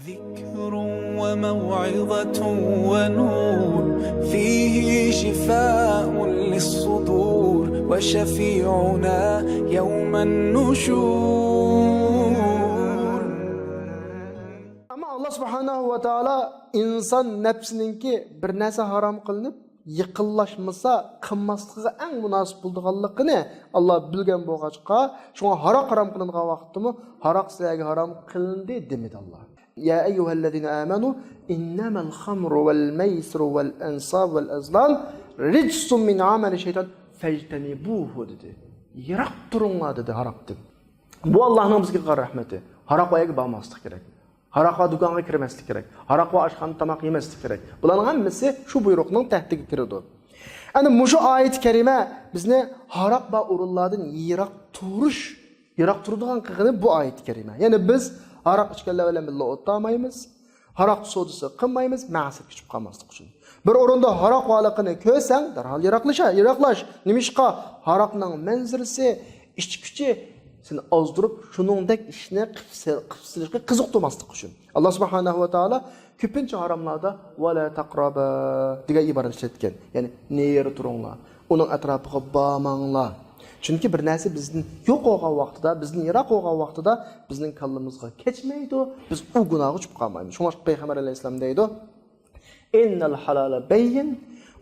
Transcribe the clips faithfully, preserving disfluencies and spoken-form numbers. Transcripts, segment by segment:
ذكر وموعظة ونور، فيه شفاء للصدور، وشفيعنا يوم النشور. ئەمما ئاللا سۇبھانەھۇ ۋە تائالا ئىنسان نەپسىنىڭكى بىر نەرسە ھارام قىلىنىپ، يېقىنلاشمىسا، قىلماسلىقىغا ئەڭ مۇناسىپ بولىدىغانلىقىنى ئاللا بىلگەن بولغاچقا، شۇڭا ھاراق ھارام قىلىنغان ۋاقىتتىمۇ ھاراق سىلەرگە ھارام قىلىندى دېمىدى ئاللا. يا أيها الذين آمنوا إنما الخمر والميسر والأنصاب والأزلام رجس من عمل الشيطان فاجتنبوه دېدى. يىراق تۇرۇڭلار دېدى ھاراقتىن. بۇ ئاللانىڭ بىزگە قىلغان رەھمىتى. ھاراق ۋە يەرگە بارماسلىق كېرەك. ھاراق ۋە دۇكانغا كىرمەسلىك كېرەك. ھاراق ۋە ئاشخانىدا تاماق يېمەسلىك كېرەك. بۇلارنىڭ ھەممىسى شۇ بۇيرۇقنىڭ تەھتىگە كىرىدۇ. ئەنە مۇشۇ ئايەت كەرىمە بىزنى ھاراق بار ئورۇنلاردىن يىراق تۇرۇش، يىراق تۇرىدىغان قىلغىنى بۇ ئايەت كەرىمە. يەنى بىز ھاراق ئىچكەنلەر بىلەن بىللە ئولتۇرمايمىز. ھاراق سودىسى قىلمايمىز، مەقسەتكە چۈشۈپ قالماسلىق ئۈچۈن. بىر ئورۇندا ھاراق بارلىقىنى كۆرسەڭ، دەرھال يىراقلىشا-، يىراقلاش. نېمىشقا؟ ھاراقنىڭ مەنزىرىسى، ئىچكۈچى سېنى ئازدۇرۇپ، شۇنىڭدەك ئىشنى قىلىپ سېلىشقا قىزىقتۇرماسلىق ئۈچۈن. ئاللا سۇبھانەھۇ ۋە تائالا كۆپىنچە ھاراملاردا ۋە لا تەقرابا دېگەن ئىبارە ئىشلەتكەن. يەنى نېرى تۇرۇڭلار، ئۇنىڭ ئەتراپىغا بارماڭلار. چۈنكى بىر نەرسە بىزدىن يوق بولغان ۋاقتىدا، بىزدىن يىراق بولغان ۋاقتىدا بىزنىڭ كاللىمىزغا كەچمەيدۇ، بىز ئۇ گۇناھقا چۈشۈپ قالمايمىز. شۇڭا پەيغەمبەر ئەلەيھىسسالام دەيدۇ، إن الحلال بين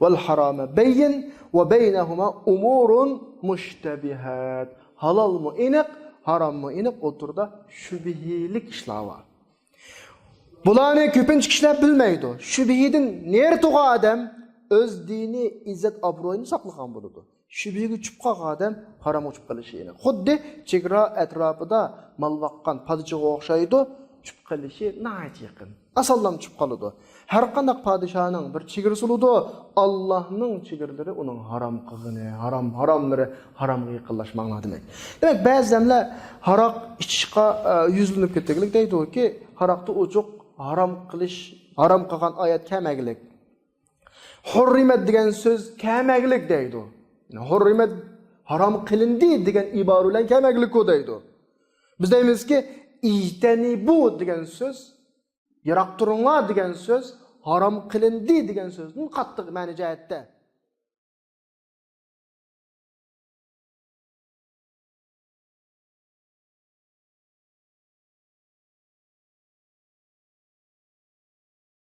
والحرام بين وبينهما أمور مشتبهات. ھالالمۇ ئېنىق، ھاراممۇ ئېنىق، ئوتتۇرىدا شۈبھىلىك ئىشلار بار. بۇلارنى كۆپىنچە كىشىلەر بىلمەيدۇ. شۈبھىدىن نېرى تۇغان ئادەم ئۆز دىنى، ئىززەت ئابرۇيىنى ساقلىغان بولىدۇ. شۈبھىگە چۈشۈپ قالغان ئادەم ھارامغا چۈشۈپ قېلىشى ئېنىق. خۇددى چېگرا ئەتراپىدا مال باققان پادىچىغا ئوخشايدۇ، چۈشۈپ قېلىشى ناھايىتى يېقىن. ئاسانلا چۈشۈپ قالىدۇ. ھەر قانداق پادىشاھنىڭ بىر چېگرىسى بولىدۇ، ئاللانىڭ چېگرىلىرى ئۇنىڭ ھارام قىلغىنى، ھارام، ھاراملىرى، ھارامغا يېقىنلاشماڭلار دېمەك. دېمەك، بەزىلەر ھاراق ئىچىشقا، ئە، يۈزلىنىپ كەتكەنلىك دەيدۇكى، ھاراقتا ئوچۇق ھارام قىلىش، ھارام قىلغان ئايەت كەلمىگەنلىك. ھۇررىمەت دېگەن سۆز كەلمەگلىك دەيدۇ. ھۇررىمەت ھارام قىلىندى دېگەن ئىبارە بىلەن كەلمەگلىككۇ دەيدۇ. بىز دەيمىزكى، ئىجتەنىبۇ دېگەن سۆز، يىراق تۇرۇڭلار دېگەن سۆز، ھارام قىلىندى دېگەن سۆزدىن قاتتىق مەنە جەھەتتە.